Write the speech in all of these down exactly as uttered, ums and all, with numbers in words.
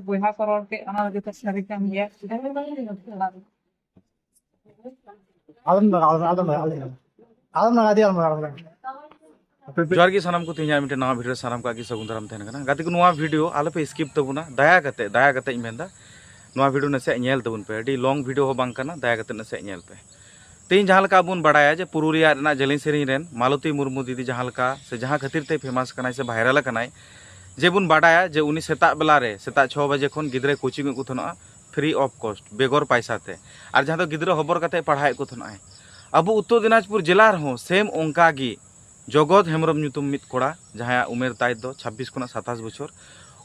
ᱵᱚᱭᱦᱟ ᱠᱚ ᱨᱚᱲ ᱠᱮᱫ, ᱚᱱᱟ ᱞᱟᱹᱜᱤᱫ ᱛᱮ ᱥᱟᱹᱨᱤ ᱠᱟᱱ ᱜᱮᱭᱟ᱾ ᱟᱞᱚᱢ ᱞᱟᱜᱟᱣ, ᱟᱞᱚᱢ ᱞᱟᱜᱟᱣ, ᱟᱞᱚᱢ ᱞᱟᱜᱟᱣ, ᱟᱞᱚᱢ ᱞᱟᱜᱟᱣ᱾ ᱡᱚᱦᱟᱨ ᱜᱮ ᱥᱟᱱᱟᱢ ᱠᱚ, ᱛᱮᱦᱮᱧᱟᱜ ᱢᱤᱫᱴᱮᱱ ᱱᱟᱣᱟ ᱵᱷᱤᱰᱤᱭᱳ ᱨᱮ ᱥᱟᱱᱟᱢ ᱠᱚᱣᱟᱜ ᱜᱮ ᱥᱟᱹᱜᱩᱱ ᱫᱟᱨᱟᱢ ᱛᱟᱦᱮᱱ ᱠᱟᱱᱟ᱾ ᱜᱟᱛᱮ ᱠᱚ, ᱱᱚᱣᱟ ᱵᱷᱤᱰᱤᱭᱳ ᱟᱞᱚᱯᱮ ᱥᱠᱤᱯ ᱛᱟᱵᱚᱱᱟ, ᱫᱟᱭᱟ ᱠᱟᱛᱮ, ᱫᱟᱭᱟ ᱠᱟᱛᱮ ᱤᱧ ᱢᱮᱱᱫᱟ, ᱱᱚᱣᱟ ᱵᱷᱤᱰᱤᱭᱳ ᱱᱟᱥᱮᱭᱟᱜ ᱧᱮᱞ ᱛᱟᱵᱚᱱ ᱯᱮ᱾ ᱟᱹᱰᱤ ᱞᱚᱝ ᱵᱷᱤᱰᱤᱭᱳ ᱦᱚᱸ ᱵᱟᱝ ᱠᱟᱱᱟ, ᱫᱟᱭᱟ ᱠᱟᱛᱮ ᱱᱟᱥᱮᱭᱟᱜ ᱧᱮᱞ ᱯᱮ᱾ ᱛᱮᱦᱮᱧ ᱡᱟᱦᱟᱸ ᱞᱮᱠᱟ ᱟᱵᱚ ᱵᱚᱱ ᱵᱟᱲᱟᱭᱟ ᱡᱮ ᱯᱩᱨᱩᱞᱤᱭᱟ ᱨᱮᱱᱟᱜ ᱡᱮᱞᱮᱧ ᱥᱮᱨᱮᱧ ᱨᱮᱱ ᱢᱟᱞᱚᱛᱤ ᱢᱩᱨᱢᱩ ᱫᱤᱫᱤ ᱡᱟᱦᱟᱸ ᱞᱮᱠᱟ ᱥᱮ ᱡᱟᱦᱟᱸ ᱠᱷᱟᱹᱛᱤᱨ ᱛᱮ ᱯᱷᱮᱢᱟᱥ ᱠᱟᱱᱟᱭ ᱥᱮ ᱵᱷᱟᱭᱨᱟᱞ ᱟᱠᱟᱱᱟᱭ, ᱡᱮ ᱵᱚᱱ ᱵᱟᱰᱟᱭᱟ ᱡᱮ ᱩᱱᱤ ᱥᱮᱛᱟᱜ ᱵᱮᱞᱟ ᱨᱮ, ᱥᱮᱛᱟᱜ ᱪᱷᱚ ᱵᱟᱡᱮ ᱠᱷᱚᱱ ᱜᱤᱫᱽᱨᱟᱹᱭ ᱠᱳᱪᱤᱝ ᱮᱫ ᱠᱚ ᱛᱟᱦᱮᱱᱚᱜᱼᱟ, ᱯᱷᱨᱤ ᱚᱯᱷ ᱠᱚᱥᱴ, ᱵᱮᱜᱚᱨ ᱯᱟᱭᱥᱟ ᱛᱮ᱾ ᱟᱨ ᱡᱟᱦᱟᱸ ᱫᱚ ᱜᱤᱫᱽᱨᱟᱹ ᱦᱚᱵᱚᱨ ᱠᱟᱛᱮ ᱯᱟᱲᱦᱟᱣᱮᱫ ᱠᱚ ᱛᱟᱦᱮᱱᱚᱜᱼᱟᱭ᱾ ᱟᱵᱚ ᱩᱛᱛᱚᱨ ᱫᱤᱱᱟᱡᱽᱯᱩᱨ ᱡᱮᱞᱟ ᱨᱮᱦᱚᱸ ᱥᱮᱢ ᱚᱱᱠᱟ ᱜᱮ ᱡᱚᱜᱚᱛ ᱦᱮᱢᱵᱨᱚᱢ ᱧᱩᱛᱩᱢ ᱢᱤᱫ ᱠᱚᱲᱟ, ᱡᱟᱦᱟᱸᱭᱟᱜ ᱩᱢᱮᱨ ᱛᱟᱭ ᱫᱚ ᱪᱷᱟᱵᱵᱤᱥ ᱠᱷᱚᱱᱟᱜ ᱥᱟᱛᱟᱥ ᱵᱚᱪᱷᱚᱨ,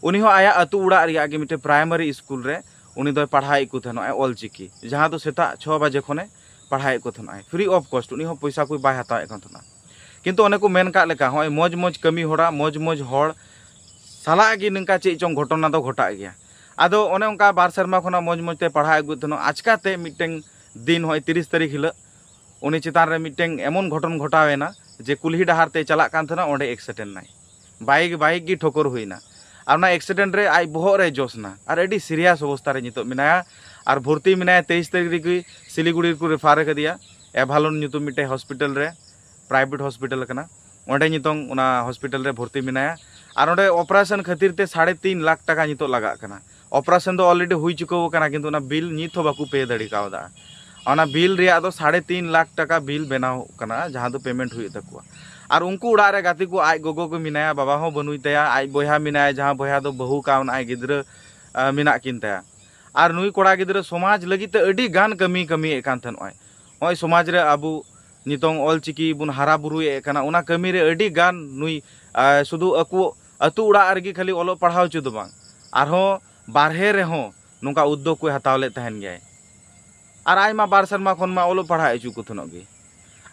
ᱩᱱᱤ ᱦᱚᱸ ᱟᱭᱟᱜ ᱟᱹᱛᱩ ᱚᱲᱟᱜ ᱨᱮᱭᱟᱜ ᱜᱮ ᱢᱤᱫᱴᱮᱱ ᱯᱨᱟᱭᱢᱟᱨᱤ ᱥᱠᱩᱞ ᱨᱮ ᱩᱱᱤ ᱫᱚᱭ ᱯᱟᱲᱦᱟᱣᱮᱫ ᱠᱚ ᱛᱟᱦᱮᱱᱚᱜᱼᱟᱭ ᱚᱞ ᱪᱤᱠᱤ, ᱡᱟᱦᱟᱸ ᱫᱚ ᱥᱮᱛᱟᱜ ᱪᱷᱚ ᱵᱟᱡᱮ ᱠᱷᱚᱱᱮ ᱯᱟᱲᱦᱟᱣᱮᱫ ᱠᱚ ᱛᱟᱦᱮᱱᱚᱜᱼᱟᱭ, ᱯᱷᱨᱤ ᱚᱯᱷ ᱠᱚᱥᱴ᱾ ᱩᱱᱤ ᱦᱚᱸ ᱯᱚᱭᱥᱟ ᱠᱚ ᱵᱟᱭ ᱦᱟᱛᱟᱣᱮᱫ ᱠᱟᱱ ᱛᱟᱦᱮᱱᱟ᱾ ᱠᱤᱱᱛᱩ ᱚᱱᱮ ᱠᱚ ᱢᱮᱱ ᱠᱟᱜ ᱞᱮᱠᱟ, ᱦᱚᱸᱜᱼᱚᱭ ᱢᱚᱡᱽ ᱢᱚᱡᱽ ᱠᱟᱹᱢᱤ ᱦᱚᱲᱟ, ᱢᱚᱡᱽ ᱢᱚᱡᱽ ᱦᱚᱲ ᱥᱟᱞᱟᱜ ᱜᱮ ᱱᱚᱝᱠᱟ ᱪᱮᱫ ᱪᱚᱝ ᱜᱷᱚᱴᱚᱱᱟ ᱫᱚ ᱜᱷᱚᱴᱟᱜ ᱜᱮᱭᱟ᱾ ᱟᱫᱚ ᱚᱱᱮ ᱚᱱᱠᱟ ᱵᱟᱨ ᱥᱮᱨᱢᱟ ᱠᱷᱚᱱᱟᱜ ᱢᱚᱡᱽ ᱢᱚᱡᱽ ᱛᱮ ᱯᱟᱲᱦᱟᱣ ᱟᱹᱜᱩᱭᱮᱫ ᱛᱟᱦᱮᱱᱚᱜ, ᱟᱪᱠᱟᱛᱮ ᱢᱤᱫᱴᱮᱱ ᱫᱤᱱ, ᱦᱚᱸᱜᱼᱚᱭ ᱛᱤᱨᱤᱥ ᱛᱟᱹᱨᱤᱠᱷ ᱦᱤᱞᱳᱜ, ᱩᱱᱤ ᱪᱮᱛᱟᱱ ᱨᱮ ᱢᱤᱫᱴᱮᱱ ᱮᱢᱚᱱ ᱜᱷᱚᱴᱚᱱ ᱜᱷᱚᱴᱟᱣᱮᱱᱟ ᱡᱮ ᱠᱩᱞᱦᱤ ᱰᱟᱦᱟᱨ ᱛᱮ ᱪᱟᱞᱟᱜ ᱠᱟᱱ ᱛᱟᱦᱮᱱᱟ, ᱚᱸᱰᱮ ᱮᱠᱥᱤᱰᱮᱱᱴ ᱱᱟᱭ, ᱵᱟᱭᱤᱠ, ᱵᱟᱭᱤᱠ ᱜᱮ ᱴᱷᱚᱠᱚᱨ ᱦᱩᱭᱱᱟ᱾ ᱟᱨ ᱚᱱᱟ ᱮᱠᱥᱤᱰᱮᱱᱴ ᱨᱮ ᱟᱡ ᱵᱚᱦᱚᱜ ᱨᱮ ᱡᱚᱥ ᱱᱟ ᱟᱨ ᱟᱹᱰᱤ ᱥᱤᱨᱤᱭᱟᱥ ᱚᱵᱚᱥᱛᱟ ᱨᱮ ᱱᱤᱛᱚᱜ ᱢᱮᱱᱟᱭᱟ᱾ ᱟᱨ ᱵᱷᱚᱨᱛᱤ ᱢᱮᱱᱟᱭᱟ, ᱛᱮᱭᱤᱥ ᱛᱟᱹᱨᱤᱠᱷ ᱨᱮᱜᱮ ᱥᱤᱞᱤᱜᱩᱲᱤ ᱨᱮᱠᱚ ᱨᱮᱯᱷᱟᱨ ᱟᱠᱟᱫᱮᱭᱟ ᱮᱵᱷᱟᱞᱚᱱ ᱧᱩᱛᱩᱢ ᱢᱤᱫᱴᱮᱡ ᱦᱚᱥᱯᱤᱴᱟᱞ ᱨᱮ, ᱯᱨᱟᱭᱵᱷᱮᱴ ᱦᱚᱥᱯᱤᱴᱟᱞ ᱠᱟᱱᱟ᱾ ᱚᱸᱰᱮ ᱱᱤᱛᱚᱝ ᱚᱱᱟ ᱦᱚᱥᱯᱤᱴᱟᱞ ᱨᱮ ᱵᱷᱚᱨᱛᱤ ᱢᱮᱱᱟᱭᱟ᱾ ᱟᱨ ᱚᱸᱰᱮ ᱚᱯᱟᱨᱮᱥᱚᱱ ᱠᱷᱟᱹᱛᱤᱨ ᱛᱮ ᱥᱟᱲᱮ ᱛᱤᱱ ᱞᱟᱠᱷ ᱴᱟᱠᱟ ᱱᱤᱛᱚᱜ ᱞᱟᱜᱟᱜ ᱠᱟᱱᱟ᱾ ᱚᱯᱟᱨᱮᱥᱚᱱ ᱫᱚ ᱚᱞᱨᱮᱰᱤ ᱦᱩᱭ ᱪᱩᱠᱟᱹᱣ ᱟᱠᱟᱱᱟ, ᱠᱤᱱᱛᱩ ᱚᱱᱟ ᱵᱤᱞ ᱱᱤᱛ ᱦᱚᱸ ᱵᱟᱠᱚ ᱯᱮ ᱫᱟᱲᱮ ᱠᱟᱣᱫᱟ᱾ ᱚᱱᱟ ᱵᱤᱞ ᱨᱮᱭᱟᱜ ᱫᱚ ᱥᱟᱲᱮ ᱛᱤᱱ ᱞᱟᱠᱷ ᱴᱟᱠᱟ ᱵᱤᱞ ᱵᱮᱱᱟᱣ ᱠᱟᱱᱟ, ᱡᱟᱦᱟᱸ ᱫᱚ ᱯᱮᱢᱮᱱᱴ ᱦᱩᱭᱩᱜ ᱛᱟᱠᱚᱣᱟ᱾ ᱟᱨ ᱩᱱᱠᱩ ᱚᱲᱟᱜ ᱨᱮ ᱜᱟᱛᱮ ᱠᱚ, ᱟᱡ ᱜᱚᱜᱚ ᱠᱚ ᱢᱮᱱᱟᱭᱟ, ᱵᱟᱵᱟ ᱦᱚᱸ ᱵᱟᱹᱱᱩᱭ ᱛᱟᱭᱟ, ᱟᱡ ᱵᱚᱭᱦᱟ ᱢᱮᱱᱟᱭᱟ, ᱡᱟᱦᱟᱸ ᱵᱚᱭᱦᱟ ᱫᱚ ᱵᱟᱹᱦᱩ ᱠᱟᱣᱱᱟᱭ, ᱜᱤᱫᱽᱨᱟᱹ, ᱟ, ᱢᱮᱱᱟᱜ ᱠᱤᱱ ᱛᱟᱭᱟ᱾ ᱟᱨ ᱱᱩᱭ ᱠᱚᱲᱟ ᱜᱤᱫᱽᱨᱟᱹ ᱥᱚᱢᱟᱡᱽ ᱞᱟᱹᱜᱤᱫ ᱛᱮ ᱟᱹᱰᱤ ᱜᱟᱱ ᱠᱟᱹᱢᱤ ᱠᱟᱹᱢᱤᱭᱮᱫ ᱠᱟᱱ ᱛᱟᱦᱮᱱᱚᱜᱼᱟᱭ᱾ ᱱᱚᱜᱼᱚᱭ ᱥᱚᱢᱟᱡᱽ ᱨᱮ ᱟᱵᱚ ᱱᱤᱛᱚᱝ ᱚᱞ ᱪᱤᱠᱤ ᱵᱚᱱ ᱦᱟᱨᱟ ᱵᱩᱨᱩᱭᱮᱫ ᱠᱟᱱᱟ, ᱚᱱᱟ ᱠᱟᱹᱢᱤ ᱨᱮ ᱟᱹᱰᱤ ᱜᱟᱱ ᱱᱩᱭ, ᱟ, ᱥᱩᱫᱷᱩ ᱟᱠᱚ ᱟᱹᱛᱩ ᱚᱲᱟᱜ ᱨᱮᱜᱮ ᱠᱷᱟᱹᱞᱤ ᱚᱞᱚᱜ ᱯᱟᱲᱦᱟᱣ ᱦᱚᱪᱚ ᱫᱚ ᱵᱟᱝ, ᱟᱨᱦᱚᱸ ᱵᱟᱨᱦᱮ ᱨᱮᱦᱚᱸ ᱱᱚᱝᱠᱟ ᱩᱫᱽᱫᱳᱜᱽ ᱠᱚᱭ ᱦᱟᱛᱟᱣ ᱞᱮᱫ ᱛᱟᱦᱮᱱ ᱜᱮᱭᱟᱭ᱾ ᱟᱨ ᱟᱡ ᱢᱟ ᱵᱟᱨ ᱥᱮᱨᱢᱟ ᱠᱷᱚᱱ ᱢᱟ ᱚᱞᱚᱜ ᱯᱟᱲᱦᱟᱣ ᱦᱚᱪᱚ ᱠᱚ ᱛᱟᱦᱮᱱᱚᱜ ᱜᱮ᱾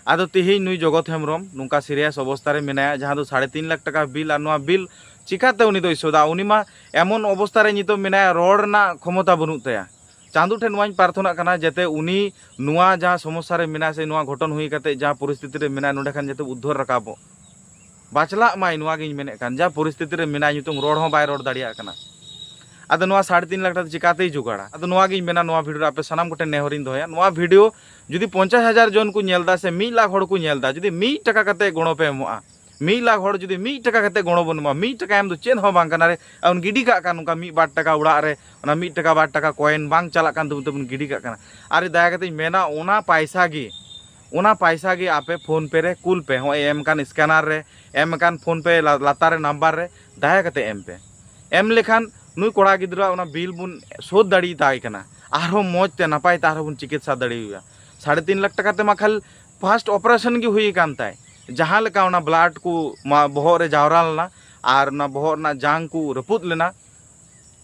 ᱟᱫᱚ ᱛᱮᱦᱮᱧ ᱱᱩᱭ ᱡᱚᱜᱚᱛ ᱦᱮᱢᱵᱨᱚᱢ ᱱᱚᱝᱠᱟ ᱥᱤᱨᱤᱭᱟᱥ ᱚᱵᱚᱥᱛᱟ ᱨᱮ ᱢᱮᱱᱟᱭᱟ, ᱡᱟᱦᱟᱸ ᱫᱚ ᱥᱟᱲᱮ ᱛᱤᱱ ᱞᱟᱠᱷ ᱴᱟᱠᱟ ᱵᱤᱞ, ᱟᱨ ᱱᱚᱣᱟ ᱵᱤᱞ ᱪᱤᱠᱟᱛᱮ ᱩᱱᱤ ᱫᱚᱭ ᱥᱳᱫᱷᱟ? ᱩᱱᱤ ᱢᱟ ᱮᱢᱚᱱ ᱚᱵᱚᱥᱛᱟ ᱨᱮ ᱱᱤᱛᱚᱜ ᱢᱮᱱᱟᱭᱟ, ᱨᱚᱲ ᱨᱮᱱᱟᱜ ᱠᱷᱚᱢᱚᱛᱟ ᱵᱟᱹᱱᱩᱜ ᱛᱟᱭᱟ᱾ ᱪᱟᱸᱫᱳ ᱴᱷᱮᱱ ᱱᱚᱣᱟᱧ ᱯᱨᱟᱨᱛᱷᱚᱱᱟᱜ ᱠᱟᱱᱟ, ᱡᱟᱛᱮ ᱩᱱᱤ ᱱᱚᱣᱟ ᱡᱟᱦᱟᱸ ᱥᱚᱢᱚᱥᱥᱟ ᱨᱮ ᱢᱮᱱᱟᱭᱟ ᱥᱮ ᱱᱚᱣᱟ ᱜᱷᱚᱴᱚᱱ ᱦᱩᱭ ᱠᱟᱛᱮ ᱡᱟᱦᱟᱸ ᱯᱚᱨᱤᱥᱛᱷᱤᱛᱤ ᱨᱮ ᱢᱮᱱᱟᱭᱟ, ᱱᱚᱸᱰᱮ ᱠᱷᱚᱱ ᱡᱟᱛᱮ ᱩᱫᱽᱫᱷᱟᱹᱨ ᱨᱟᱠᱟᱵᱚᱜ᱾ ᱵᱟᱪᱞᱟᱜ ᱢᱟᱭ, ᱱᱚᱣᱟ ᱜᱤᱧ ᱢᱮᱱᱮᱫ ᱠᱟᱱ᱾ ᱡᱟ ᱯᱚᱨᱤᱥᱛᱷᱤᱛᱤ ᱨᱮ ᱢᱮᱱᱟᱭ, ᱱᱤᱛᱚᱝ ᱨᱚᱲ ᱦᱚᱸ ᱵᱟᱭ ᱨᱚᱲ ᱫᱟᱲᱮᱭᱟᱜ ᱠᱟᱱᱟ᱾ ᱟᱫᱚ ᱱᱚᱣᱟ ᱥᱟᱲᱮ ᱛᱤᱱ ᱞᱟᱠᱷ ᱴᱟᱠᱟ ᱪᱤᱠᱟᱛᱮᱭ ᱡᱚᱜᱟᱲᱟ? ᱟᱫᱚ ᱱᱚᱣᱟ ᱜᱤᱧ ᱢᱮᱱᱟ, ᱱᱚᱣᱟ ᱵᱷᱤᱰᱤᱭᱳ ᱨᱮ ᱟᱯᱮ ᱥᱟᱱᱟᱢ ᱠᱚᱴᱷᱮᱱ ᱱᱮᱦᱚᱨᱤᱧ ᱫᱚᱦᱚᱭᱟ, ᱱᱚᱣᱟ ᱵᱷᱤᱰᱤᱭᱳ ᱡᱩᱫᱤ ᱯᱚᱧᱪᱟᱥ ᱦᱟᱡᱟᱨ ᱡᱚᱱ ᱠᱚ ᱧᱮᱞ ᱮᱫᱟ ᱥᱮ ᱢᱤᱫ ᱞᱟᱠᱷ ᱦᱚᱲ ᱠᱚ ᱧᱮᱞ ᱮᱫᱟ, ᱡᱩᱫᱤ ᱢᱤᱫ ᱴᱟᱠᱟ ᱠᱟᱛᱮ ᱜᱚᱲᱚ ᱯᱮ ᱮᱢᱚᱜᱼᱟ, ᱢᱤᱫ ᱞᱟᱠᱷ ᱦᱚᱲ ᱡᱩᱫᱤ ᱢᱤᱫ ᱴᱟᱠᱟ ᱠᱟᱛᱮ ᱜᱚᱲᱚ ᱵᱚᱱ ᱮᱢᱟ, ᱢᱤᱫ ᱴᱟᱠᱟ ᱮᱢ ᱫᱚ ᱪᱮᱫ ᱦᱚᱸ ᱵᱟᱝ ᱠᱟᱱᱟ ᱨᱮ, ᱟᱨ ᱵᱚᱱ ᱜᱤᱰᱤ ᱠᱟᱜ ᱠᱟᱱ ᱱᱚᱝᱠᱟ ᱢᱤᱫ ᱵᱟᱨ ᱴᱟᱠᱟ ᱚᱲᱟᱜ ᱨᱮ, ᱚᱱᱟ ᱢᱤᱫ ᱴᱟᱠᱟ ᱵᱟᱨ ᱴᱟᱠᱟ ᱠᱚᱭᱮᱱ ᱵᱟᱝ ᱪᱟᱞᱟᱜ ᱠᱟᱱ ᱛᱟᱵᱚᱱ ᱛᱮᱵᱚᱱ ᱜᱤᱰᱤ ᱠᱟᱜ ᱠᱟᱱᱟ᱾ ᱟᱨ ᱫᱟᱭᱟ ᱠᱟᱛᱮᱧ ᱢᱮᱱᱟ, ᱚᱱᱟ ᱯᱟᱭᱥᱟ ᱜᱮ, ᱚᱱᱟ ᱯᱟᱭᱥᱟ ᱜᱮ ᱟᱯᱮ ᱯᱷᱳᱱ ᱯᱮ ᱨᱮ ᱠᱩᱞ ᱯᱮ, ᱦᱚᱸᱜᱼᱚᱭ ᱮᱢ ᱠᱟᱱ ᱥᱠᱮᱱᱟᱨ ᱨᱮ, ᱮᱢ ᱠᱟᱱ ᱯᱷᱳᱱ ᱯᱮ ᱞᱟ-, ᱞᱟᱛᱟᱨ ᱨᱮ ᱱᱟᱢᱵᱟᱨ ᱨᱮ ᱫᱟᱭᱟ ᱠᱟᱛᱮ ᱮᱢ ᱯᱮ᱾ ᱮᱢ ᱞᱮᱠᱷᱟᱱ ᱱᱩᱭ ᱠᱚᱲᱟ ᱜᱤᱫᱽᱨᱟᱹᱣᱟᱜ ᱚᱱᱟ ᱵᱤᱞ ᱵᱚᱱ ᱥᱳᱫᱷ ᱫᱟᱲᱮᱭᱟᱛᱟᱭ ᱠᱟᱱᱟ, ᱟᱨᱦᱚᱸ ᱢᱚᱡᱽ ᱛᱮ ᱱᱟᱯᱟᱭ ᱛᱮ ᱟᱨᱦᱚᱸ ᱵᱚᱱ ᱪᱤᱠᱤᱛᱥᱟ ᱫᱟᱲᱮᱭᱟᱭᱟ᱾ ᱥᱟᱲᱮ ᱛᱤᱱ ᱞᱟᱠᱷ ᱴᱟᱠᱟ ᱛᱮᱢᱟ ᱠᱷᱟᱹᱞᱤ ᱯᱷᱟᱥᱴ ᱚᱯᱟᱨᱮᱥᱚᱱ ᱜᱮ ᱦᱩᱭ ᱟᱠᱟᱱ ᱛᱟᱭ, ᱡᱟᱦᱟᱸ ᱞᱮᱠᱟ ᱚᱱᱟ ᱵᱞᱟᱰ ᱠᱚ ᱢᱟ ᱵᱚᱦᱚᱜ ᱨᱮ ᱡᱟᱣᱨᱟ ᱞᱮᱱᱟ ᱟᱨ ᱚᱱᱟ ᱵᱚᱦᱚᱜ ᱨᱮᱱᱟᱜ ᱡᱟᱝ ᱠᱚ ᱨᱟᱹᱯᱩᱫ ᱞᱮᱱᱟ,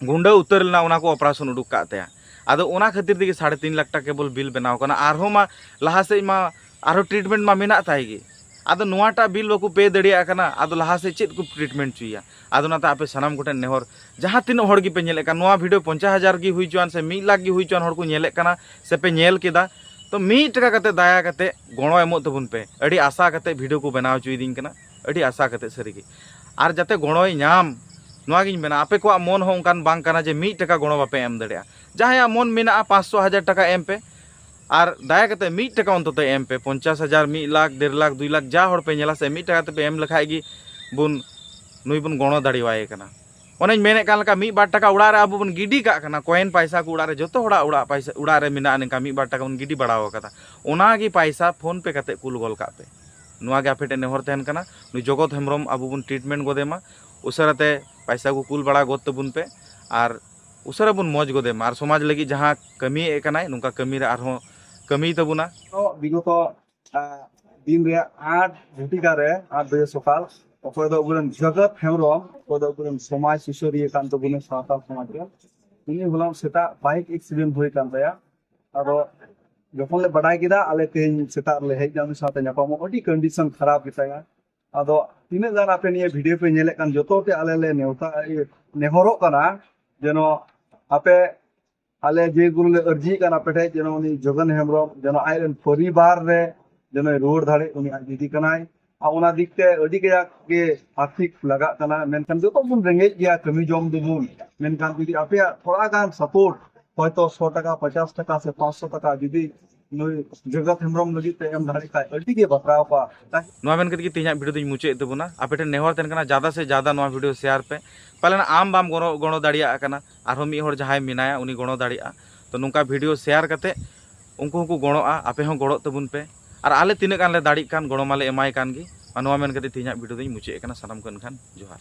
ᱜᱩᱸᱰᱟᱹ ᱩᱛᱟᱹᱨ ᱞᱮᱱᱟ, ᱚᱱᱟ ᱠᱚ ᱚᱯᱟᱨᱮᱥᱚᱱ ᱩᱰᱩᱠ ᱠᱟᱜ ᱛᱟᱭᱟ᱾ ᱟᱫᱚ ᱚᱱᱟ ᱠᱷᱟᱹᱛᱤᱨ ᱛᱮᱜᱮ ᱥᱟᱲᱮ ᱛᱤᱱ ᱞᱟᱠᱷ ᱴᱟᱠᱟ ᱠᱮᱵᱚᱞ ᱵᱤᱞ ᱵᱮᱱᱟᱣ ᱠᱟᱱᱟ᱾ ᱟᱨᱦᱚᱸ ᱢᱟ ᱞᱟᱦᱟ ᱥᱮᱫ ᱢᱟ ᱟᱨᱦᱚᱸ ᱴᱨᱤᱴᱢᱮᱱᱴ ᱢᱟ ᱢᱮᱱᱟᱜ ᱛᱟᱭ ᱜᱮ᱾ ᱟᱫᱚ ᱱᱚᱣᱟᱴᱟᱜ ᱵᱤᱞ ᱵᱟᱠᱚ ᱯᱮ ᱫᱟᱲᱮᱭᱟᱜ ᱠᱟᱱᱟ, ᱟᱫᱚ ᱞᱟᱦᱟ ᱥᱮᱫ ᱪᱮᱫ ᱠᱚ ᱴᱨᱤᱴᱢᱮᱱᱴ ᱦᱚᱪᱚᱭᱟ? ᱟᱫᱚ ᱚᱱᱟᱛᱮ ᱟᱯᱮ ᱥᱟᱱᱟᱢ ᱠᱚᱴᱷᱮᱱ ᱱᱮᱦᱚᱨ, ᱡᱟᱦᱟᱸ ᱛᱤᱱᱟᱹᱜ ᱦᱚᱲ ᱜᱮᱯᱮ ᱧᱮᱞᱮᱫ ᱠᱟᱱ, ᱱᱚᱣᱟ ᱵᱷᱤᱰᱤᱭᱳ ᱯᱚᱧᱪᱟᱥ ᱦᱟᱡᱟᱨ ᱜᱮ ᱦᱩᱭ ᱦᱚᱪᱚᱣᱟᱱ ᱥᱮ ᱢᱤᱫ ᱞᱟᱠᱷ ᱜᱮ ᱦᱩᱭ ᱦᱚᱪᱚᱣᱟᱱ ᱦᱚᱲ ᱠᱚ ᱧᱮᱞᱮᱫ ᱠᱟᱱᱟ ᱥᱮ ᱯᱮ ᱧᱮᱞ ᱠᱮᱫᱟ, ᱛᱚ ᱢᱤᱫ ᱴᱟᱠᱟ ᱠᱟᱛᱮ ᱫᱟᱭᱟ ᱠᱟᱛᱮ ᱜᱚᱲᱚ ᱮᱢᱚᱜ ᱛᱟᱵᱚᱱ ᱯᱮ᱾ ᱟᱹᱰᱤ ᱟᱥᱟ ᱠᱟᱛᱮ ᱵᱷᱤᱰᱤᱭᱳ ᱠᱚ ᱵᱮᱱᱟᱣ ᱦᱚᱪᱚᱭᱮᱫᱤᱧ ᱠᱟᱱᱟ, ᱟᱹᱰᱤ ᱟᱥᱟ ᱠᱟᱛᱮ ᱥᱟᱹᱨᱤᱜᱮ᱾ ᱟᱨ ᱡᱟᱛᱮ ᱜᱚᱲᱚᱭ ᱧᱟᱢ, ᱱᱚᱣᱟ ᱜᱤᱧ ᱢᱮᱱᱟ᱾ ᱟᱯᱮ ᱠᱚᱣᱟᱜ ᱢᱚᱱ ᱦᱚᱸ ᱚᱱᱠᱟᱱ ᱵᱟᱝ ᱠᱟᱱᱟ ᱡᱮ ᱢᱤᱫ ᱴᱟᱠᱟ ᱜᱚᱲᱚ ᱵᱟᱯᱮ ᱮᱢ ᱫᱟᱲᱮᱭᱟᱜᱼᱟ᱾ ᱡᱟᱦᱟᱸᱭᱟᱜ ᱢᱚᱱ ᱢᱮᱱᱟᱜᱼᱟ ᱯᱟᱸᱪᱥᱚ ᱦᱟᱡᱟᱨ ᱴᱟᱠᱟ ᱮᱢ ᱯᱮ, ᱟᱨ ᱫᱟᱭᱟ ᱠᱟᱛᱮ ᱢᱤᱫ ᱴᱟᱠᱟ ᱚᱱᱛᱚᱛᱚ ᱮᱢ ᱯᱮ᱾ ᱯᱚᱧᱪᱟᱥ ᱦᱟᱡᱟᱨ, ᱢᱤᱫ ᱞᱟᱠᱷ, ᱰᱮᱲ ᱞᱟᱠᱷ, ᱫᱩᱭ ᱞᱟᱠᱷ, ᱡᱟ ᱦᱚᱲ ᱯᱮ ᱧᱮᱞᱟ ᱥᱮ, ᱢᱤᱫ ᱴᱟᱠᱟ ᱛᱮᱯᱮ ᱮᱢ ᱞᱮᱠᱷᱟᱡ ᱜᱮ ᱵᱚᱱ, ᱱᱩᱭ ᱵᱚᱱ ᱜᱚᱲᱚ ᱫᱟᱲᱮᱣᱟᱭ ᱠᱟᱱᱟ᱾ ᱚᱱᱮᱧ ᱢᱮᱱᱮᱫ ᱠᱟᱱ ᱞᱮᱠᱟ, ᱢᱤᱫ ᱵᱟᱨ ᱴᱟᱠᱟ ᱚᱲᱟᱜ ᱨᱮ ᱟᱵᱚ ᱵᱚᱱ ᱜᱤᱰᱤ ᱠᱟᱜ ᱠᱟᱱᱟ, ᱠᱚᱭᱮᱱ ᱯᱟᱭᱥᱟ ᱠᱚ ᱚᱲᱟᱜ ᱨᱮ, ᱡᱚᱛᱚ ᱦᱚᱲᱟᱜ ᱚᱲᱟᱜ ᱯᱟᱭᱥᱟ, ᱚᱲᱟᱜ ᱨᱮ ᱢᱮᱱᱟᱜᱼᱟ, ᱱᱤᱝᱠᱟ ᱢᱤᱫ ᱵᱟᱨ ᱴᱟᱠᱟ ᱵᱚᱱ ᱜᱤᱰᱤ ᱵᱟᱲᱟ ᱟᱠᱟᱫᱟ, ᱚᱱᱟ ᱜᱮ ᱯᱟᱭᱥᱟ ᱯᱷᱳᱱ ᱯᱮ ᱠᱟᱛᱮ ᱠᱩᱞ ᱜᱚᱞ ᱠᱟᱜ ᱯᱮ᱾ ᱱᱚᱣᱟ ᱜᱮ ᱟᱯᱮ ᱴᱷᱮᱱ ᱱᱮᱦᱚᱨ ᱛᱟᱦᱮᱱ ᱠᱟᱱᱟ, ᱱᱩᱭ ᱡᱚᱜᱚᱛ ᱦᱮᱢᱵᱨᱚᱢ ᱟᱵᱚ ᱵᱚᱱ ᱴᱨᱤᱴᱢᱮᱱᱴ ᱜᱚᱫᱮ ᱢᱟ, ᱩᱥᱟᱹᱨᱟ ᱛᱮ ᱯᱟᱭᱥᱟ ᱠᱚ ᱠᱩᱞ ᱵᱟᱲᱟ ᱜᱚᱫ ᱛᱟᱵᱚᱱ ᱯᱮ, ᱟᱨ ᱩᱥᱟᱹᱨᱟ ᱵᱚᱱ ᱢᱚᱡᱽ ᱜᱚᱫᱮ ᱢᱟ, ᱟᱨ ᱥᱚᱢᱟᱡᱽ ᱞᱟᱹᱜᱤᱫ ᱡᱟᱦᱟᱸ ᱠᱟᱹᱢᱤᱭᱮᱫ ᱠᱟᱱᱟᱭ, ᱱᱚᱝᱠᱟ ᱠᱟᱹᱢᱤ ᱨᱮ ᱟᱨᱦᱚᱸ ᱠᱟᱹᱢᱤᱭ ᱛᱟᱵᱚᱱᱟ᱾ ᱛᱚ ᱵᱤᱜᱚᱛᱚ, ᱟᱸ, ᱫᱤᱱ ᱨᱮᱭᱟᱜ ᱟᱴ ᱜᱷᱚᱴᱤᱠᱟ ᱨᱮ, ᱟᱴ ᱵᱟᱡᱮ ᱥᱚᱠᱟᱞ, ᱚᱠᱚᱭ ᱫᱚ ᱟᱵᱚᱨᱮᱱ ᱡᱚᱜᱚᱛ ᱦᱮᱢᱵᱨᱚᱢ, ᱚᱠᱚᱭ ᱫᱚ ᱟᱵᱚᱨᱮᱱ ᱥᱚᱢᱟᱡᱽ ᱥᱩᱥᱟᱹᱨᱤᱭᱟᱹ ᱠᱟᱱ ᱛᱟᱵᱚᱱᱟ ᱥᱟᱶᱛᱟ ᱥᱚᱢᱟᱡᱽ ᱨᱮ, ᱩᱱᱤ ᱦᱚᱞᱟ ᱥᱮᱛᱟᱜ ᱵᱟᱭᱤᱠ ᱮᱠᱥᱤᱰᱮᱱᱴ ᱦᱩᱭ ᱠᱟᱱ ᱛᱟᱭᱟ᱾ ᱟᱫᱚ ᱡᱚᱠᱷᱚᱱ ᱞᱮ ᱵᱟᱰᱟᱭ ᱠᱮᱫᱟ, ᱟᱞᱮ ᱛᱮᱦᱮᱧ ᱥᱮᱛᱟᱜ ᱨᱮᱞᱮ ᱦᱮᱡ ᱮᱱᱟ ᱩᱱᱤ ᱥᱟᱶᱛᱮ ᱧᱟᱯᱟᱢᱚᱜ, ᱟᱹᱰᱤ ᱠᱚᱱᱰᱤᱥᱚᱱ ᱠᱷᱟᱨᱟᱯ ᱜᱮᱛᱟᱭᱟ᱾ ᱟᱫᱚ ᱛᱤᱱᱟᱹᱜ ᱜᱟᱱ ᱟᱯᱮ ᱱᱤᱭᱟᱹ ᱵᱷᱤᱰᱤᱭᱳ ᱯᱮ ᱧᱮᱞᱮᱫ ᱠᱟᱱ, ᱡᱚᱛᱚ ᱯᱮ ᱟᱞᱮ ᱞᱮ ᱱᱮᱣᱛᱟ, ᱤᱭᱟᱹ, ᱱᱮᱦᱚᱨᱚᱜ ᱠᱟᱱᱟ ᱡᱮᱱᱚ ᱟᱯᱮ, ᱟᱞᱮ ᱡᱮ ᱜᱩᱨᱩ ᱞᱮ ᱟᱹᱨᱡᱤᱭᱮᱫ ᱠᱟᱱ ᱟᱯᱮ ᱴᱷᱮᱡ, ᱡᱮᱱᱚ ᱩᱱᱤ ᱡᱚᱜᱚᱱ ᱦᱮᱢᱵᱨᱚᱢ ᱡᱮᱱᱚ ᱟᱡ ᱨᱮᱱ ᱯᱚᱨᱤᱵᱟᱨ ᱨᱮ ᱡᱮᱱᱚᱭ ᱨᱩᱣᱟᱹᱲ ᱫᱟᱲᱮᱜ, ᱩᱱᱤ ᱟᱡ ᱫᱤᱫᱤ ᱠᱟᱱᱟᱭ᱾ ᱟᱨ ᱚᱱᱟ ᱫᱤᱠ ᱛᱮ ᱟᱹᱰᱤ ᱠᱟᱡᱟᱠ ᱜᱮ ᱟᱨᱛᱷᱤᱠ ᱞᱟᱜᱟᱜ ᱠᱟᱱᱟ᱾ ᱢᱮᱱᱠᱷᱟᱱ ᱡᱚᱛᱚ ᱵᱚᱱ ᱨᱮᱸᱜᱮᱡ ᱜᱮᱭᱟ, ᱠᱟᱹᱢᱤ ᱡᱚᱢ ᱫᱚᱵᱚᱱ, ᱢᱮᱱᱠᱷᱟᱱ ᱡᱩᱫᱤ ᱟᱯᱮᱭᱟᱜ ᱛᱷᱚᱲᱟ ᱜᱟᱱ ᱥᱟᱯᱳᱨᱴ, ᱦᱚᱭᱛᱚ ᱥᱚ ᱴᱟᱠᱟ, ᱯᱚᱪᱟᱥ ᱴᱟᱠᱟ ᱥᱮ ᱯᱟᱸᱪᱥᱚ ᱴᱟᱠᱟ ᱡᱩᱫᱤ ᱱᱩᱭ ᱡᱚᱜᱚᱛ ᱦᱮᱢᱵᱨᱚᱢ ᱞᱟᱹᱜᱤᱫ ᱛᱮ ᱮᱢ ᱫᱟᱲᱮ ᱠᱷᱟᱡ ᱟᱹᱰᱤ ᱜᱮ ᱵᱟᱛᱨᱟᱣ ᱠᱚᱜᱼᱟ᱾ ᱱᱚᱣᱟ ᱢᱮᱱ ᱠᱟᱛᱮ ᱜᱮ ᱛᱮᱦᱮᱧᱟᱜ ᱵᱷᱤᱰᱤᱭᱳ ᱫᱚᱧ ᱢᱩᱪᱟᱹᱫ ᱮᱫ ᱛᱟᱵᱚᱱᱟ᱾ ᱟᱯᱮ ᱴᱷᱮᱱ ᱱᱮᱦᱚᱨ ᱛᱟᱦᱮᱱ ᱠᱟᱱᱟ, ᱡᱟᱫᱟ ᱥᱮ ᱡᱟᱫᱟ ᱱᱚᱣᱟ ᱵᱷᱤᱰᱤᱭᱳ ᱥᱮᱭᱟᱨ ᱯᱮ᱾ ᱯᱟᱞᱮᱱ ᱟᱢ ᱵᱟᱢ ᱜᱚᱲᱚ ᱜᱚᱲᱚ ᱫᱟᱲᱮᱭᱟᱜ ᱠᱟᱱᱟ, ᱟᱨᱦᱚᱸ ᱢᱤᱫ ᱦᱚᱲ ᱡᱟᱦᱟᱸᱭ ᱢᱮᱱᱟᱭᱟ ᱩᱱᱤ ᱜᱚᱲᱚ ᱫᱟᱲᱮᱭᱟᱜᱼᱟ᱾ ᱛᱚ ᱱᱚᱝᱠᱟ ᱵᱷᱤᱰᱤᱭᱳ ᱥᱮᱭᱟᱨ ᱠᱟᱛᱮ ᱩᱱᱠᱩ ᱦᱚᱸᱠᱚ ᱜᱚᱲᱚᱜᱼᱟ, ᱟᱯᱮ ᱦᱚᱸ ᱜᱚᱲᱚᱜ ᱛᱟᱵᱚᱱ ᱯᱮ᱾ ᱟᱨ ᱟᱞᱮ ᱛᱤᱱᱟᱹᱜ ᱜᱟᱱ ᱞᱮ ᱫᱟᱲᱮᱜ ᱠᱟᱱ ᱜᱚᱲᱚ ᱢᱟᱞᱮ ᱮᱢᱟᱭ ᱠᱟᱱ ᱜᱮ᱾ ᱟᱨ ᱱᱚᱣᱟ ᱢᱮᱱ ᱠᱟᱛᱮ ᱛᱮᱦᱮᱧᱟᱜ ᱵᱷᱤᱰᱤᱭᱳ ᱫᱚᱧ ᱢᱩᱪᱟᱹᱫ ᱮᱫ ᱠᱟᱱᱟ᱾ ᱥᱟᱱᱟᱢ ᱠᱚ ᱮᱱᱠᱷᱟᱱ ᱡᱚᱦᱟᱨ᱾